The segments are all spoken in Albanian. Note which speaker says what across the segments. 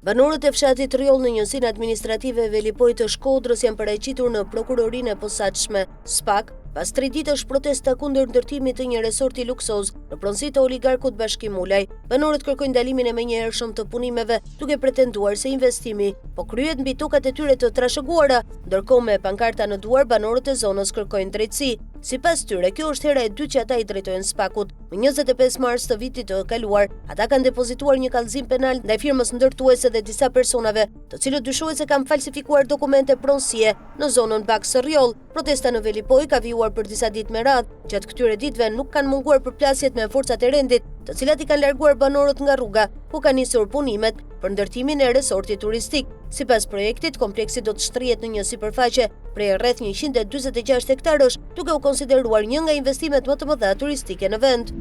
Speaker 1: Banorët e fshatit Rrjoll në njësinë administrative Velipojë të Shkodrës janë paraqitur në prokurorinë e posaçme SPAK pas tri ditësh protesta kundër ndërtimit të një resorti luksoz në pronësi të oligarkut Bashkim Ulaj. Banorët kërkojnë ndalimin e menjëhershëm të punimeve, duke pretenduar se investimi po kryhet mbi tokat e tyre të trashëguara, ndërkohë me pankarta në duar banorët e zonës kërkojnë drejtësi. Sipas tyre, kjo është hera e dytë që ata i drejtohen SPAK-ut. Më 25 mars të vitit të kaluar, ata kanë depozituar një kallëzim penal ndaj firmës ndërtuese dhe disa personave, të cilët dyshohet se kanë falsifikuar dokumente pronësie në zonën Baksë Rrjoll. Protesta në Velipojë ka vijuar për disa ditë me radhë. Gjatë këtyre ditëve nuk kanë munguar përplasjet me forcat e rendit, të cilat i kanë larguar banorët nga rruga, ku kanë nisur punimet për ndërtimin e resortit turistik. Sipas projektit, kompleksi do të shtrihet në një sipërfaqe prej rreth 146 hektarësh, duke u konsideruar një nga investimet më të mëdha turistike në vend.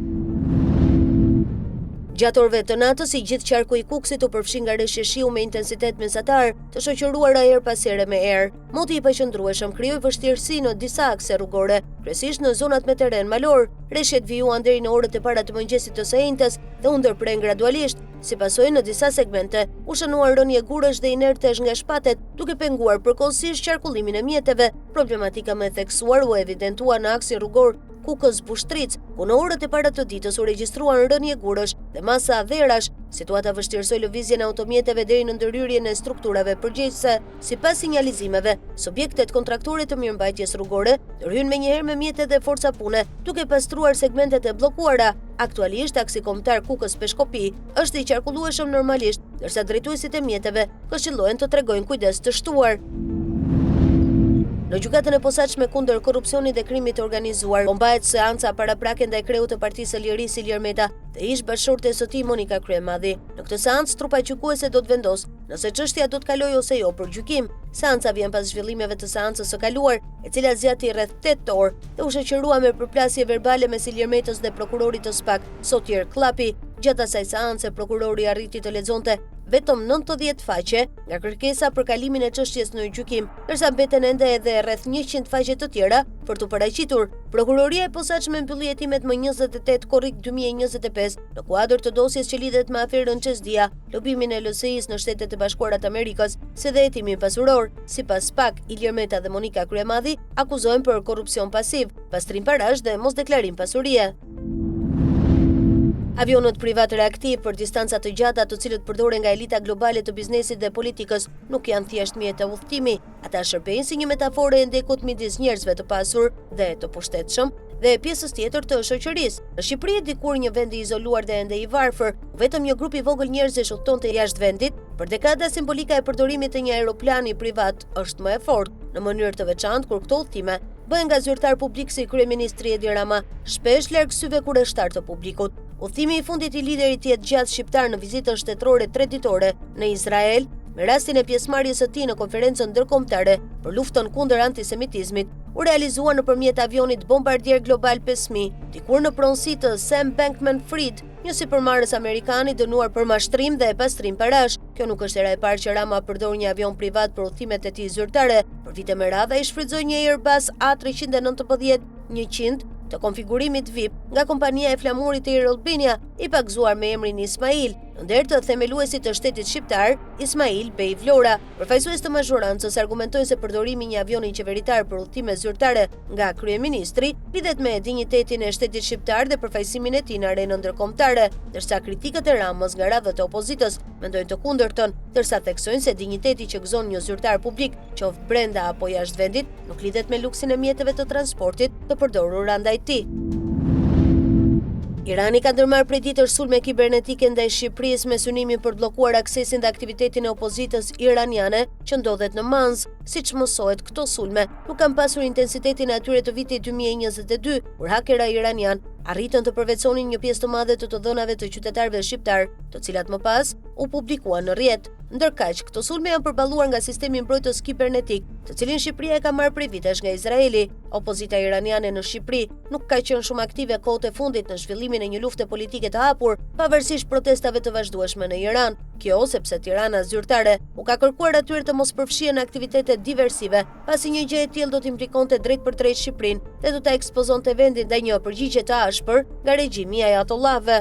Speaker 1: Gjatë orëve të natës, i gjithë qarku i Kukësit u përfshi nga reshje shiu me intensitet mesatar, të shoqëruara herë pas here me erë. Moti i paqëndrueshëm krijoi vështirësi në disa akse rrugore, kryesisht në zonat me terren malor. Reshjet vijuan deri në orët e para të mëngjesit të së enjtes dhe u ndërprenë gradualisht. Si pasojë në disa segmente, u shënuan rënie gurësh dhe inertesh nga shpatet, duke penguar përkohësisht qarkullimin e mjeteve. Problematika më e theksuar u evidentua në aksin rrugor Kukës-Bushtricë, ku në orët e para të ditës u regjistruan rënie gurësh dhe masa dherash. Situata vështirësoi lëvizjen e automjeteve deri në ndërhyrjen e strukturave përgjegjëse. Sipas sinjalizimeve, subjektet kontraktore të mirëmbajtjes rrugore ndërhynë menjëherë me mjete dhe forca pune, duke pastruar segmentet e bllokuara. Aktualisht, aksi kombëtar Kukës-Peshkopi është i qarkullueshëm normalisht, ndërsa drejtuesit e mjeteve këshillohen të tregojnë kujdes të shtuar. Në gjykatën e posaçme kundër korrupsionit dhe krimit të organizuar, po mbahet seanca paraprake ndaj kreut të Partisë së Lirisë Ilir Meta dhe ish bashkëshortes së tij Monika Kryemadhi. Në këtë seancë trupa gjykuese do të vendosë nëse çështja do të kalojë ose jo për gjykim. Seanca vjen pas zhvillimeve të seancës së kaluar, e cila zgjati rreth 8 orë dhe u shoqërua me përplasje verbale mes Ilir Metës dhe prokurorit të SPAK, Sotir Kllapi. Gjatë asaj seance, prokurori arriti të lexonte vetëm 90 faqe nga kërkesa për kalimin e çështjes në gjykim, ndërsa mbeten ende edhe rreth 100 faqe të tjera për t'u paraqitur. Prokuroria e posaçme mbylli hetimet më 28 korrik 2025 në kuadër të dosjes që lidhet me aferën Cez-Dia, lobimin e LSI-së në Shtetet e Bashkuara të Amerikës, si dhe hetimin pasuror. Sipas SPAK, Ilir Meta dhe Monika Kryemadhi akuzohen për korrupsion pasiv, pastrim parash dhe mosdeklarim pasurie. Avionët privat reaktivë për distanca të gjata, të cilët përdoren nga elita globale të biznesit dhe politikës, nuk janë thjesht mjete udhëtimi. Ata shërbejnë si një metaforë e hendekut midis njerëzve të pasur dhe të pushtetshëm dhe pjesës tjetër të shoqërisë. Në Shqipëri, dikur një vend i izoluar dhe ende i varfër, ku vetëm një grup i vogël njerëzish udhëtonte jashtë vendit, për dekada simbolika e përdorimit të një aeroplani privat është më e fortë, në mënyrë të veçantë kur këto udhëtime bëhen nga zyrtarë publikë si kryeministri Edi Rama, shpesh larg syve kureshtarë të publikut. Udhëtimi i fundit i liderit jetëgjatë shqiptar në vizitën shtetërore treditore në Izrael, me rastin e pjesëmarrjes së tij në konferencën ndërkombëtare për luftën kundër antisemitizmit, u realizua nëpërmjet avionit Bombardier Global 5000, dikur në pronësi të Sam Bankman-Fried, një sipërmarrës amerikan i dënuar për mashtrim dhe pastrim parash. Kjo nuk është hera e parë që Rama përdor një avion privat për udhëtimet e tij zyrtare. Për vite me radhë ai shfrytëzoi një Airbus A319 100 të konfigurimit VIP nga kompania e flamurit Air Albania, i pagëzuar me emrin Ismail, në nder të themeluesit të shtetit shqiptar, Ismail Bej Vlora. Përfaqësues të mazhorancës argumentojnë se përdorimi i një avioni qeveritar për udhëtime zyrtare nga kryeministri lidhet me dinjitetin e shtetit shqiptar dhe përfaqësimin e tij në arenën ndërkombëtare, ndërsa kritikët e Ramës nga radhët e opozitës mendojnë të kundërtën, ndërsa theksojnë se dinjiteti që gëzon një zyrtar publik, qoftë brenda apo jashtë vendit, nuk lidhet me luksin e mjeteve të transportit të përdorura ndaj tij. Irani ka ndërmarrë prej ditësh sulme kibernetike ndaj Shqipërisë me synimin për të bllokuar aksesin dhe aktivitetin e opozitës iraniane që ndodhet në Manzë. Siç mësohet, këto sulme nuk kanë pasur intensitetin e atyre të vitit 2022, kur hakera iranianë arritën të përvetësonin një pjesë të madhe të të dhënave të qytetarëve shqiptarë, të cilat më pas u publikuan në rrjet. Ndërkaq, këto sulme janë përballuar nga sistemi mbrojtës kibernetik, të cilin Shqipëria e ka marrë prej vitesh nga Izraeli. Opozita iraniane në Shqipëri nuk ka qenë shumë aktive kohët e fundit në zhvillimin e një lufte politike të hapur, pavarësisht protestave të vazhdueshme në Iran. Kjo sepse Tirana zyrtare u ka kërkuar atyre të mos përfshihen në aktivitete diversive, pasi një gjë e tillë do të implikonte drejtpërdrejt Shqipërinë dhe do ta ekspozonte vendin ndaj një përgjigje të ashpër nga regjimi i ajatollahëve.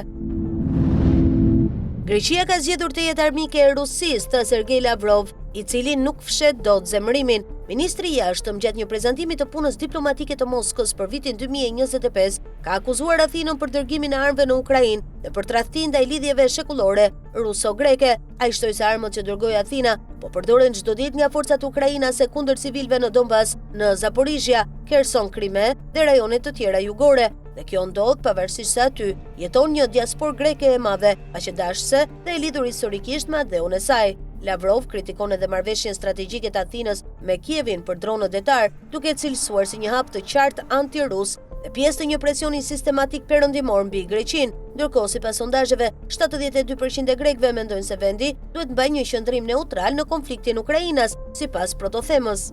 Speaker 1: Greqia ka zgjedhur të jetë armike e Rusisë, tha Sergej Lavrov, i cili nuk fsheh dot zemërimin. Ministri i Jashtëm gjatë një prezantimi të punës diplomatike të Moskës për vitin 2025, ka akuzuar Athinën për dërgimin e armëve në Ukrainë dhe për tradhti ndaj lidhjeve shekullore ruso-greke. Ai shtoi se armët që dërgoi Athina po përdoren çdo ditë nga forcat ukrainase kundër civilëve në Donbas, në Zaporizhia, Kherson, Krime dhe rajone të tjera jugore. Dhe kjo ndodh pavarësisht se aty jeton një diasporë greke e madhe, paqedashëse dhe e lidhur historikisht me atdheun e saj. Lavrov kritikon edhe marrëveshjen strategjike të Athinës me Kievin për dronët detarë, duke e cilësuar si një hap të qartë anti-rus dhe pjesë të një presioni sistematik perëndimor mbi Greqinë. Ndërkohë, sipas sondazheve, 72% e grekëve mendojnë se vendi duhet të mbajë një qëndrim neutral në konfliktin ukrainas, sipas Protothemës.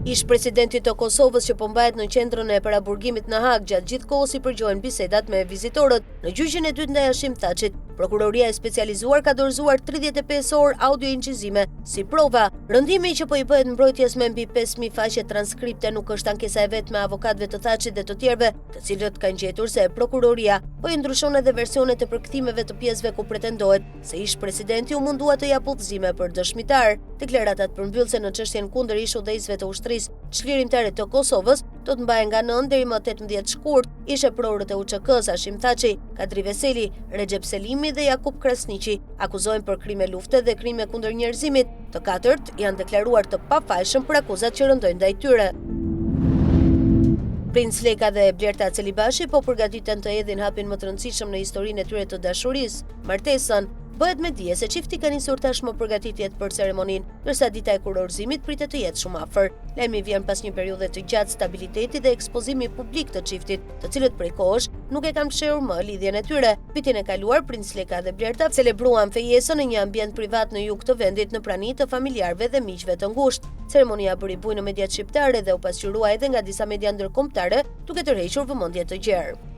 Speaker 1: Ish-presidentit të Kosovës që po mbahet në qendrën e paraburgimit në Hagë gjatë gjithë kohës i përgjohen bisedat me vizitorët. Në gjyqin e dytë ndaj Hashim Thaçit, prokuroria e specializuar ka dorëzuar 35 orë audio incizime si prova. Rëndimi që po i bëhet mbrojtjes me mbi 5000 faqe transkripte nuk është ankesa e vetme e avokatëve të Thaçit dhe të tjerëve, të cilët kanë gjetur se prokuroria po i ndryshon edhe versionet e përkthimeve të pjesëve ku pretendohet se ish-presidenti u mundua të japë udhëzime për dëshmitarë. Deklaratat përmbyllëse në çështjen kundër ish-udhëheqësve të Ushtrisë Çlirimtare të Kosovës do të mbahen nga 9 deri më 18 shkurt. Ish-eprorët e UÇK-së Hashim Thaçi, Kadri Veseli, Rexhep Selimi dhe Jakup Krasniqi akuzohen për krime lufte dhe krime kundër njerëzimit. Të katërt janë deklaruar të pafajshëm për akuzat që rëndojnë ndaj tyre. Princ Leka dhe Blerta Celibashi po përgatiten të hedhin hapin më të rëndësishëm në historinë e tyre të dashurisë, martesën. Bëhet me dije se çifti ka nisur tashmë përgatitjet për ceremoninë, ndërsa dita e kurorëzimit pritet të jetë shumë afër. Lajmi vjen pas një periudhe të gjatë stabiliteti dhe ekspozimi publik të çiftit, të cilët prej kohësh nuk e kanë fshehur më lidhjen e tyre. Vitin e kaluar, Princ Leka dhe Blerta celebruan fejesën në një ambient privat në jug të vendit në prani të familjarëve dhe miqve të ngushtë. Ceremonia bëri bujë në mediat shqiptare dhe u pasqyrua edhe nga disa media ndërkombëtare, duke tërhequr vëmendje të gjerë.